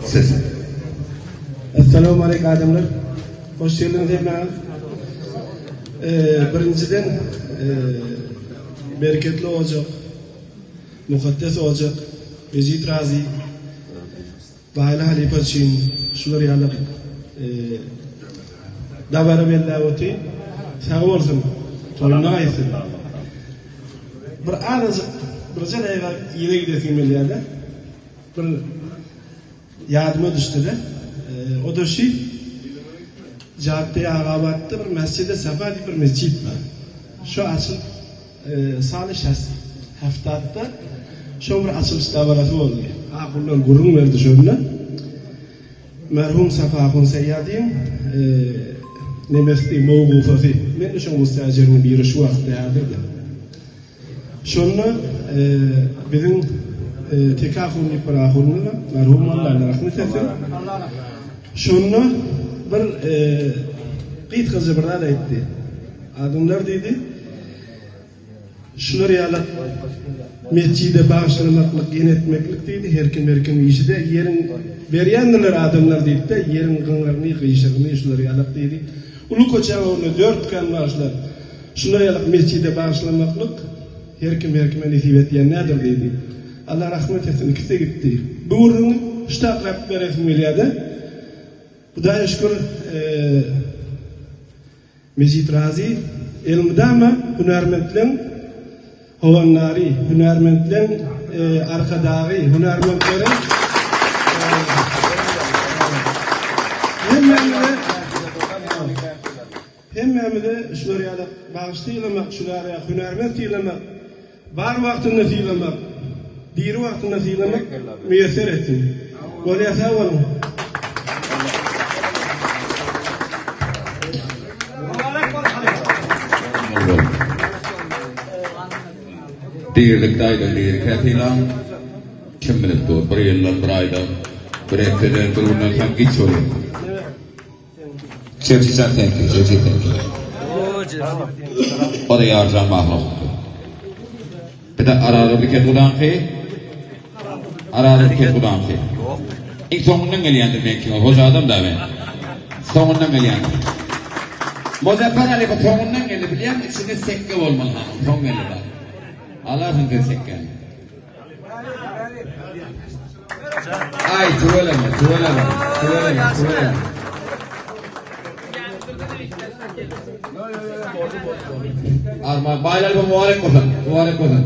Ses. Essalamu aleýkum adamlar. Hoş geldiňiz hemmäňiz. Birinjiden bereketli ojak, mukaddes ojak, Mejit Razy Baýly halypa üçin şular ýaly dabara belläp otyr. Sag bolsun, toýuna gaýtsyn. Bir azajyk, birje daýga yza gidesim gelýär-de. Bir ýadyma düşdi-de. O-da şi, Jatdy Agabatda bir Mesjidi Safa diýip bir mesjit bar. Şo açylyp, saly şäst häftatda şoň bir açylyş dabarasy boldy. Ahunlar gürrüň berdi şonda. Merhum Safa ahun Seýýadyň nemesdi, mowgufasy. Men-de şoň müstäjeriniň biri şu wagtda häzir-de. Şonda biziň Teke ahun diýip bir ahunymyz bar, merhum boldy, Alla rahmet etsin. Şonda bir gysgaja bir zat aýtdy. Adamlar diýdi, şular ýaly metjide bagyşlamaklyk, ýene etmeklik diýdi, her kim her kim işi-de, ýeriň berýändirler adamlar diýdi-de, ýeriň gyňyryny, gyşygyny şular ýalak diýdi. Uly köçäň ugrunda dört dükan bagyşlap, Şular ýaly metjide bagyşlamaklyk her kim her kime nesip etýän däldir diýdi. Allah rahmet etsin ikisi-de gitdi. Bu gürrüňi şu taýlap beresim gelýärde. Hudaýa şükür Mejit Razy elmydama hünärmentleň howandary, hünärmentleň arkadagy, hünärmentleriň hemmämize Hemmämize şular ýaly bagşy sylamak, şular ýaly hünärment sylamak, bar wagtynda sylamak, diri wagtynda sylamak miýesser etsin. Bolýa sag boluň. Dirilikde aýdan dirikä sylaň, kim bilip dur, bir ýyldan, bir aýdan, bir hepdeden, bir günden soň giç bolýar. Jemşitjan seňki, Jemşit seňki. O-da ýarjan mahlukdy. Bir-de Araly Kethudaňky. Araly Kethudaňky. Iň soňundan gelýändir meňki, hoja adam da men. Soňundan gelýändir. Muzaffer Ali bu soňundan geldi, bilýäňmi, içinde sekge bolmaly hanyň, soň geldi bak. Alarsyň sen sekgäni. Aý tüweleme, tüweleme, tüweleme, tüweleme. Arma baýlar bu mübarek bolsun, mübarek bolsun.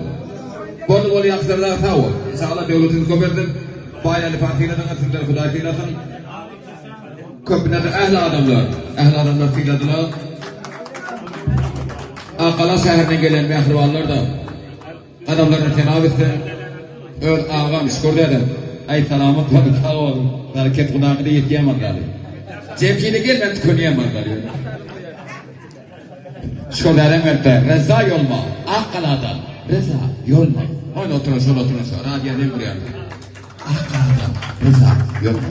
Boldy boldy ýagşylar sag bol. Inşallah döwletini köp etsin. Baýlar partiýadan sizler Hudaý sylasyn. Köpüne ähli adamlar, ähli adamlar syladylar. Akgala şäherinden gelen mähribanlar da Gadamlaryna sena bitsin. Öz agam şükür dädem. Aý salamat bol sag bol. Sary ket gudaňky-da ýetýän mazaly. Jemşide gel men tükenýän mazaly. Şükür dädem gelipdi. Reza ýolma. Ak galadan. Reza ýolma. Ol oturan şol oturan şo. Radio deň gurýan. Ak galadan. Reza ýolma.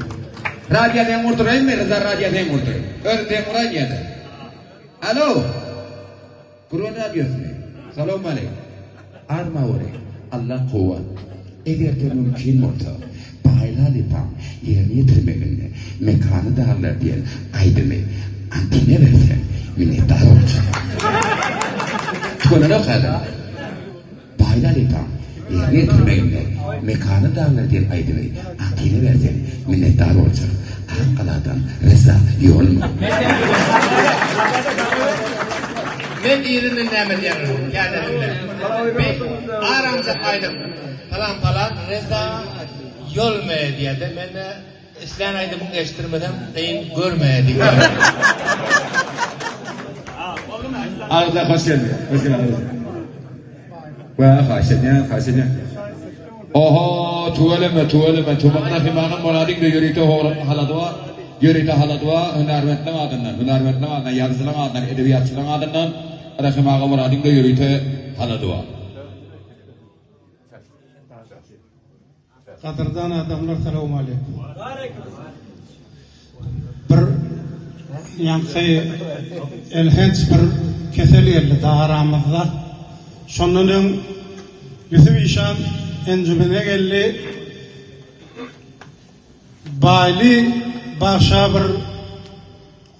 Radio deň gurduraýynmy? Reza radio deň gurdur. Özüm deň guraýyn ýa-da. Alo. Gürgen radiosyny. Salowmaleýk. Armaweri. Allah kuwwat. Eger-de mümkin bolsa, Baýly halypaň ýerine ýetirmeginde Mekany daglar diýen aýdymy antene berseň minnetdar boljak. Tükenenok häzir. Baýly halypaň ýerine ýetirmeginde Mekany daglar diýen aýdymy antene berseň minnetdar boljak. Ak galadan Reza Ýolma. Men yzyndan näme diýýän kädeminde. Bi aramjak aýdym palan palan Reza Ýolme diýýärde mende islän aýdymyňy eşitdirmesem kyn görme diýýär. Agza hoş geldiň. Hoş geldiň. Wä haýyş edýän, haýyş edýän. Oho, tüweleme, tüweleme, Tumak Rahimanyň Myradyň-da ýörite howranyň halady bar. Ýörite halady bar, hünärmentleň adyndan, hünärmentleň adyndan, ýazyjylaň adyndan, edebiýatçylaň adyndan Rahym aga Myradyň-da ýörite halady bar. Gadyrdan adamlar salowmaleýkum. Bir ýaňky elhenç bir kesel geldi aramyzda. Şondan öň Ýusup işan enjümene geldi. Baýly bagşa bir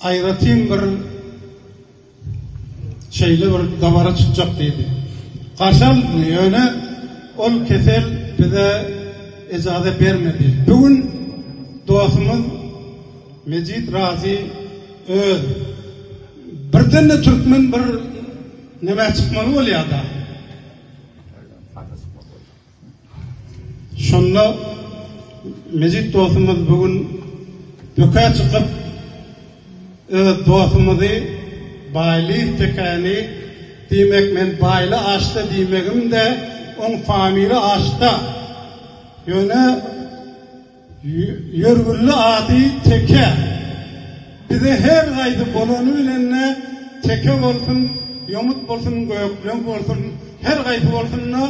aýratyn bir şeýle bir dabara çykjak diýdi. Garşy alyndy, ýöne ol kesel bize ejaza bermedi. Bu gün dostumyz Mejit Razy öz birden-de türkmen bir nämä çykmaly bolýar-da. Şonda Mejit dostumyz bu gün böke çykyp, öz dostumyzy Baýly Tekäni, diýmek men Baýly Aşda diýmegim-de oň famili Aşda. Ýöne Ýörgünli ady Teke. Bize her gaýsy bolany bilen-de Teke bolsun, Ýomut bolsun, Gökleň bolsun, her gaýsy bolsun-da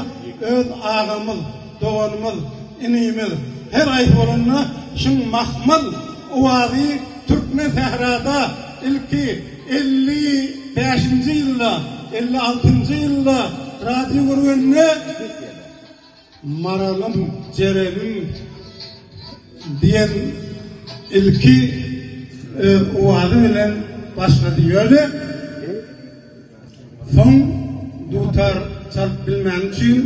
öz agamyz, doganymyz, inimiz. Her gaýsy bolanda şuň mahmal owazy türkmen sährada ilki 55-nji ýylda, 56-njy ýylda radio görgende, Maralym, Jerenim diýen ilki öz owazy bilen başlady. Ýöne soň dutar çalyp bilmäni üçin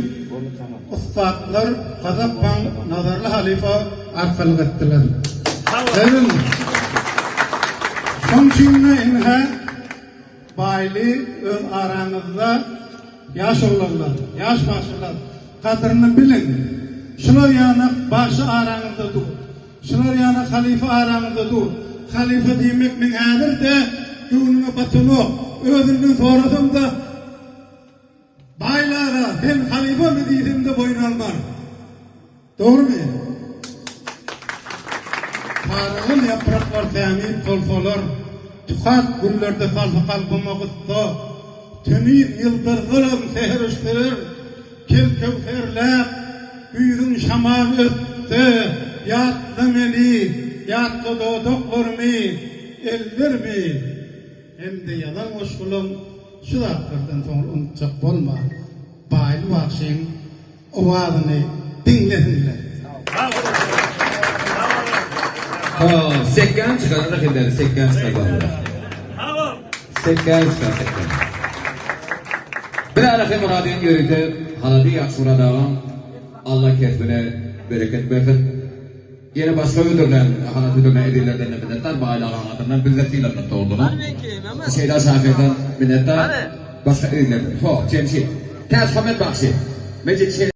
ussatlar Gazak baň Nazarly halypa arkalyk etdiler. Şoň üçin-de ynha Baýly öz araňyzda ýaş oglanlar, ýaş bagşylar gadyryny biliň. Şular ýanak bagşy araňyzda dur. Şular ýanak halypa araňyzda dur. Halypa diýmek meň häzir-de göwnüme batanok. Özünden sorasam-da Baýly aga sen halypamy diýsem-de boýun almaz. Dogrumy? Saralan ýapraklar sämip solsalar, Tukat güllerde salsa kalbyma gussa, Temiz ýyldyzlaram seher öçseler, Kel-köwserläp, güýzüň şamaly ötse, Ýatla meni, ýatla dodaklarymy, ellerimi Hem-de ýazan goşgulam şu zatlardan soňra unutjak bolma, Baýly bagşyň Owazyny diňlesinler. Ha, sekgän çykar, ana hemmäni sekgän çykar baglar. Sekgän çykar, sekgän. Bir ara hem Muradyň ýörite halady Ýagşymyrat agam Alla kesbine bereket bersin. Ýene başga hödürlän, halat hödürlän ezizlerden-de minnetdar, Baýly agaň adyndan biz-de sylagladyk dogrudanam. Şeýda şahyrdan minnetdar, başga ezizlerden. Ho, Jemşit. Täçmuhammet bagşy. Mejit şeýle.